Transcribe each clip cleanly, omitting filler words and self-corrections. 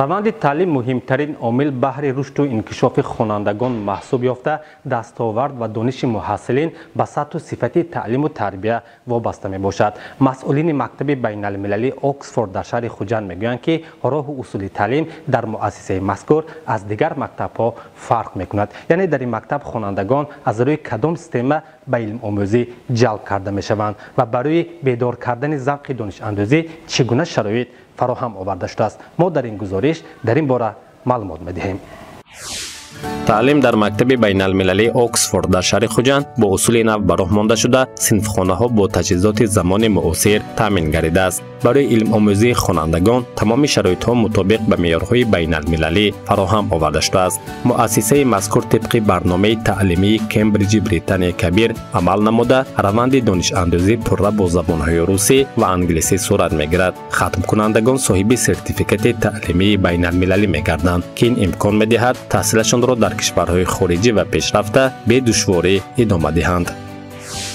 Раванди таълим муҳимтарин омил баҳри рушду инкишофи хонандагон маҳсуб ёфта, дастовард ва дониши муҳассилин ба сатҳу сифати таълиму тарбия вобаста мебошад. Масъулини мактаби байналмилалии Оксфорд дар шаҳри Хуҷанд мегӯянд, ки роҳу усули таълим дар муассисаи мазкур аз дигар мактабҳо фарқ мекунад. Яъне дар ин мактаб хонандагон аз рӯи кадом система ба илмомӯзӣ ҷалб карда мешаванд ва барои бедор кардани завқи донишандӯзӣ чӣ гуна шароит фароҳам оварда шудааст? Мо дар ин гузориш дар ин бора маълумот медиҳем. Таълим дар мактаби байналмилалии Оксфорд дар шаҳри Хуҷанд бо усули нав ба роҳ монда шуда, синфхонаҳо бо таҷҳизоти замони муосир таъмин гардидааст. Барои илмомӯзии хонандагон тамоми шароитҳо мутобиқ ба меъёрҳои байналмилалӣ фароҳам оварда шудааст. Муассисаи мазкур тибқи барномаи таълимии Кембриҷи Британияи Кабир амал намуда, раванди донишандӯзӣ пурра бо забонҳои русӣ ва англисӣ сурат мегирад. Хатмкунандагон соҳиби сертификати таълимии байналмилалӣ мегарданд, ки ин имкон медиҳад таҳсилашонро дар кишварҳои хориҷӣ ва пешрафта бедушворӣ идома диҳанд.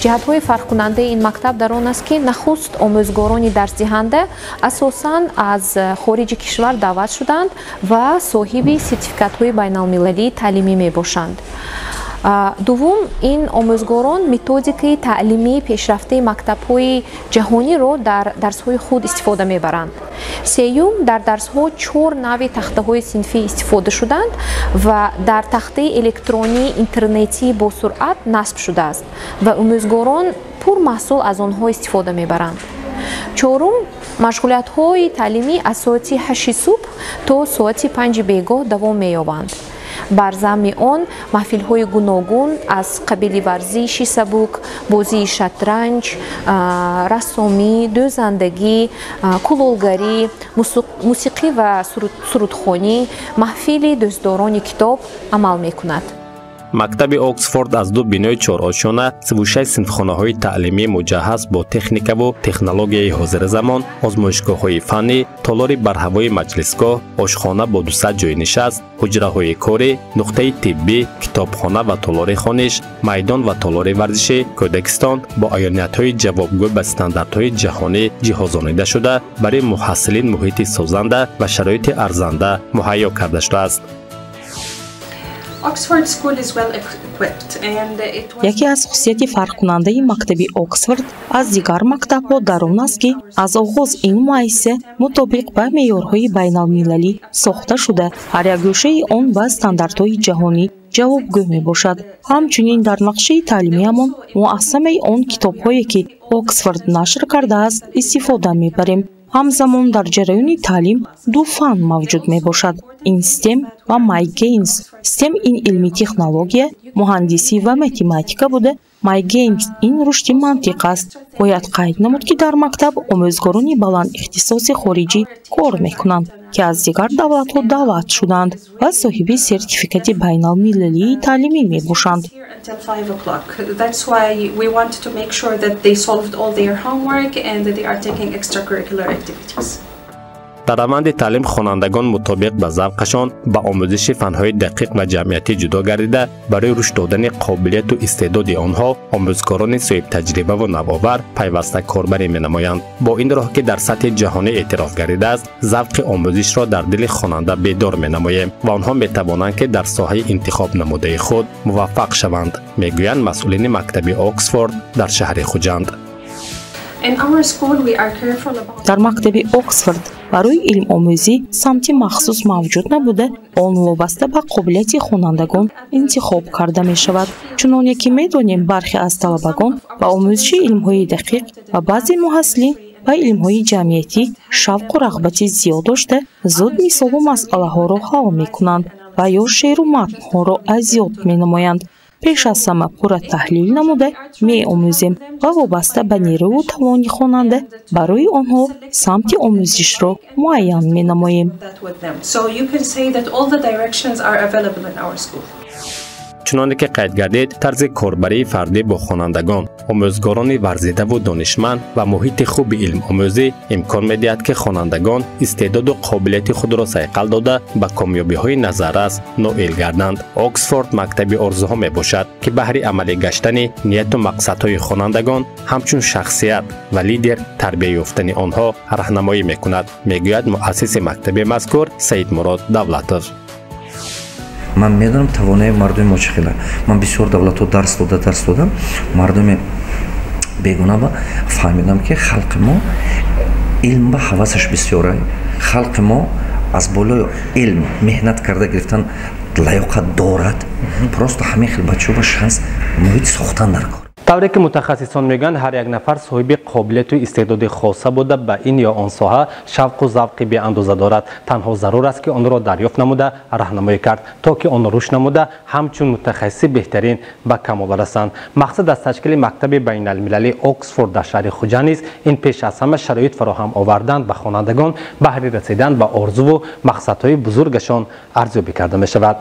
Ҷиҳатҳои фарқкунандаи ин мактаб дар он аст, ки нахуст омӯзгорони дарсдиҳанда асосан аз хориҷи кишвар даъват шуданд ва соҳиби сертификатҳои байналмилалии таълимӣ мебошанд. Дуввум, ин омӯзгорон методикаи таълимии пешрафтаи мактабҳои ҷаҳониро дар дарсҳои худ истифода мебаранд. Сеюм, дар дарсҳо чор навъи тахтаҳои синфӣ истифода шуданд ва дар тахтаи электронии интернетӣ босуръат насб шудааст ва омӯзгорон пурмаҳсул аз онҳо истифода мебаранд. Чорум, машғулиятҳои таълимӣ аз соати 8 субҳ то соати 5 бегоҳ давом меёбанд. Бар замми он маҳфилҳои гуногун аз қабили варзиши сабук, бозии шатранҷ, рассомӣ, дӯзандагӣ, кулолгарӣ, мусиқӣ ва сурудхонӣ, маҳфили дӯстдорони китоб амал мекунад. Мактаби Оксфорд аз ду бинои чорошёна, 36 синфхонаҳои таълимӣ муҷаҳҳаз бо техникаву технологияи ҳозиразамон, озмоишгоҳҳои фаннӣ, толори барҳавои маҷлисгоҳ, ошхона бо 200 ҷойи нишаст, ҳуҷраҳои корӣ, нуқтаи тиббӣ, китобхона ва толори хониш, майдон ва толори варзишӣ, кӯдакистон бо аёниятҳои ҷавобгӯ ба стандартҳои ҷаҳонӣ ҷиҳозонида шуда, барои муҳассилин муҳити созанда ва шароити арзанда муҳайё карда шудааст. Яке аз хусусияти фарқкунандаи мактаби Оксфорд аз дигар мактабҳо дар он аст, ки аз оғоз ин муассиса мутобиқ ба меъёрҳои байналмилалӣ сохта шуда, ҳар як гӯшаи он ба стандартҳои ҷаҳонӣ ҷавобгӯ мебошад. Ҳамчунин дар нақшаи таълимиамон мо аз ҳамаи он китобҳое, ки Оксфорд нашр кардааст, истифода мебарем. Ҳамзамон дар ҷараёни таълим ду фан мавҷуд мебошад: ин STEM ва MyGames. STEM ин илми технология, муҳандисӣ ва математика буда, MyGames ин рушди мантиқ аст. Бояд қайд намуд, ки дар мактаб омӯзгорони баландихтисоси хориҷӣ кор мекунанд, ки аз дигар давлатҳо даъват шуданд ва соҳиби сертификати байналмилалии таълимӣ мебошанд. Дар раванди таълим хонандагон мутобиқ ба завқашон ба омӯзиши фанҳои дақиқ ва ҷамъиятӣ ҷудо гардида, барои рушд додани қобилияту истеъдоди онҳо омӯзгорони соҳибтаҷрибаву навовар пайваста корбарӣ менамоянд. Бо ин роҳ, ки дар сатҳи ҷаҳонӣ эътироф гардидааст, завқи омӯзишро дар дили хонанда бедор менамоем ва онҳо метавонанд, ки дар соҳаи интихоб намудаи худ муваффақ шаванд, мегӯянд масъулини мактаби Оксфорд дар шаҳри Хуҷанд. Дар мактаби Оксфорд барои илмомӯзӣ самти махсус мавҷуд набуда, он вобаста ба қобилияти хонандагон интихоб карда мешавад. Чуноне ки медонем, бархе аз талабагон ба омӯзиши илмҳои дақиқ ва баъзе муҳассилин ба илмҳои ҷамъиятӣ шавқу рағбати зиёд дошта, зуд мисолу масъалаҳоро ҳал мекунанд ва ё шеъру матнҳоро аз ёд менамоянд. Пеш аз ҳама пурра таҳлил намуда меомӯзем ва вобаста ба нерӯву тавони хонанда барои онҳо самти омӯзишро муайян менамоем. Чуноне ки қайд гардид, тарзи корбарии фардӣ бо хонандагон, омӯзгорони варзидаву донишманд ва муҳити хуби илмомӯзӣ имкон медиҳад, ки хонандагон истеъдоду қобилияти худро сайқал дода, ба комёбиҳои назаррас ноил гарданд. Оксфорд мактаби орзуҳо мебошад, ки баҳри амалӣ гаштани нияту мақсадҳои хонандагон, ҳамчун шахсият ва лидер тарбия ёфтани онҳо раҳнамоӣ мекунад, мегӯяд муассиси мактаби мазкур Саидмурод Давлатов. Ман медонам, тавонаи мардуми мо чӣ хела. Ман бисёр давлатҳо дарс дода, дарс додам мардуми бегуна ба фаҳмидам, ки халқи мо илм ба ҳавасаш бисёра, халқи мо аз болои илм меҳнат карда гирифтан лаёқат дорад. Просто ҳамин хел бачаҳо ба шанс, муҳит сохтан дар кор. Тавре ки мутахассисон мегӯянд, ҳар як нафар соҳиби қобилияту истеъдоди хоса буда, ба ин ё он соҳа шавқу завқи беандоза дорад. Танҳо зарур аст, ки онро дарёфт намуда, раҳнамоӣ кард, то ки он рушд намуда, ҳамчун мутахассиси беҳтарин ба камол расанд. Мақсад аз ташкили мактаби байналмилалии Оксфорд дар шаҳри Хуҷанд низ ин пеш аз ҳама шароит фароҳам овардан ба хонандагон баҳри расидан ба орзуву мақсадҳои бузургашон арзёбӣ карда мешавад.